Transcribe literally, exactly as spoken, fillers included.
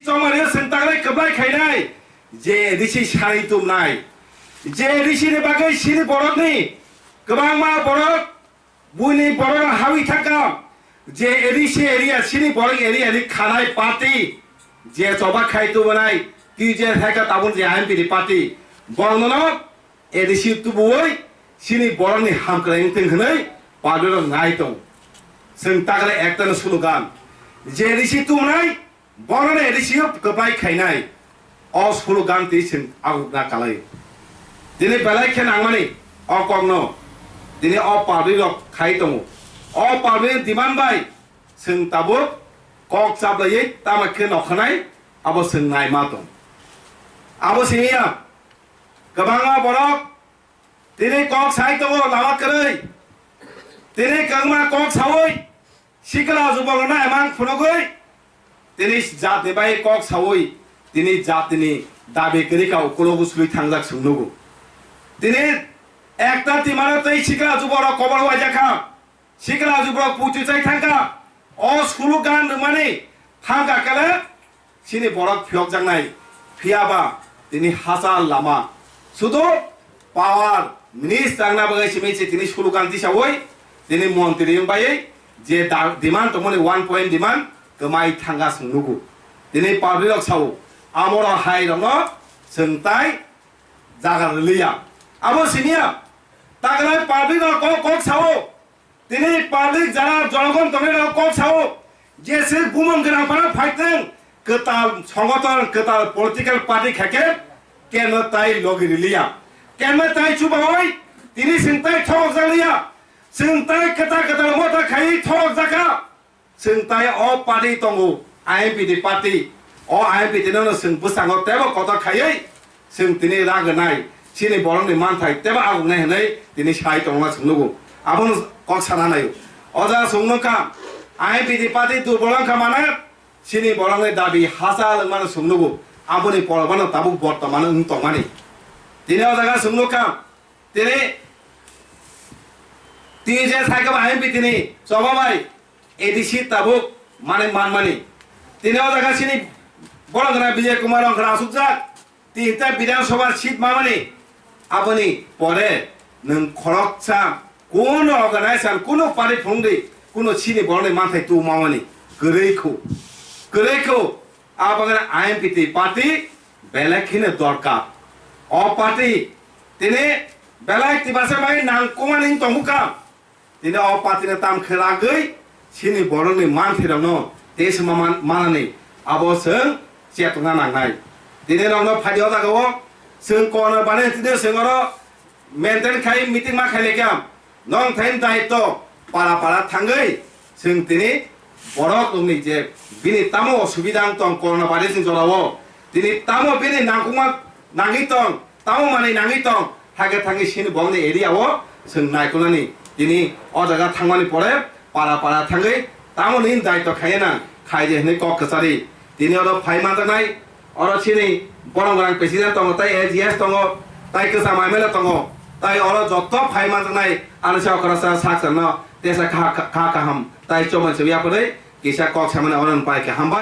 Chongmani chwng taklai kwplai khainai, je risi sari tumnai, je risini bagwi sini borokni kwbangma borok buini borok hawi thangkha, je risi area sini borok area ni khanai party, je choba khai tumanai, twi je thaika tabun je I M P ni party, bongnono A D C tubuwi sini borokni hamkrai wngthung hwnwi public rok nai tong. Chwng takle ekta no slogan, je risi tumnai, borokni risi kwplai khainai, o slogan twi chwng agukna kalai. Tini belai khe nangmani o kokno tini o public rok khai tongo. O public demand bai chwng tabuk kok chaplaiwi tama khe nokhanai abo chwng naima tong. Abo simiya kwbangma borok tini kok sai tongo lama kwrwi. Tini kwbangma kok saui sikla jubok no emang phunugwi tini jatni bai kok saui tini jatni dabi kwrwi ka ukulogo sului thangjak chwng nugo. Tini ekta timano tei sikla jubok rok kobor waijakha. Sikla jubrok puitu chai thangkha, o slogan rwmani thangkha kele chini borok phiyokjaknai, phiyaba tini hachal lama. Sudu power minister na bagwi simi se tini slogan tisaui tini montri wng bai je da-, demand tongmani one point demand kwmai thangkha chwng nugo. Tini public rok sao, amoro hai rokno chwng tai jaga rwliya. Abo simiya, taklai public rok kok, kok sao. Tini public jara jonogon tongnai rok kok sao, je se bumung gwnang phano phaitwng kwtal songoton, kwtal political party khaikhe keno tai logi riliya. Keno tai chubaui tini chwng tai thokjak liya. Chwng tai kwtal kwtal mota khai thokjaka. Chwng tai o party tongo, I M P ni party. O I M P tino no chwng bwskango tebo kotor khaiwi chwng tini ragwnai, chini borokni manthai tebo agungnai hwnwi tini sai tongma chwng nugo. Abono kok sana naio. O jaga chwng nukha, I M P ni party durbol wngkha mane chini borokni dabi hachal wngmano chwng nugo. Aboni porobano tabuk bortomano wng tongmani. Tini o jaga chwng nukha, tini tini je sai khe I M P tini choba bai A D C tabuk mane manmani. Tini o jaga chini borok gwnang Bijay Kumar Rongkhor asukjak. Tinta Bidhan Sabha seat mamani. Aboni pore nwng khoroksa kuno organization, kuno party phungdi, kuno chini borokni manthai tu mamani. Kwrwi khu. Kwrwi khu. Abagana I M P T party belai kheno dorkar. O party tini belai tibasa bai nangkukmani wng tongkha. Tini o party no tam khe ragwi chini borokni manthai rokno tei se ma-, man-, manani abo chwng chetokna nangnai. Tini rokno phaidi o jaga o chwng kono bani tini chwng oro maintain khai meeting ma khai lekha. Nong thain daitto para para thangwi chwng tini borok rokni je bini tamo osubida wng tong corona virus ni jora o tini tamo bini nangkukma nangwi tong. Tamo manwi nangwi tong, thangkhe thangkhe sini bongni area o chwng naikolnani. Tini o jaga thangmani pore para para thangwi tamo nini daityo khaiya nang, khaide hwnwi kok kwchari. Tini oro phai manjaknai, oro chini borok gwnang president tongo, tai A G S tongo, tai kwcham M L A tongo, tai oro jotto phai manjaknai, ani sa okra sa sak sa no tesa kha, kha, kha kaham, tai chomai chwi yapharwi kisa kok samani oro pai khe hambai.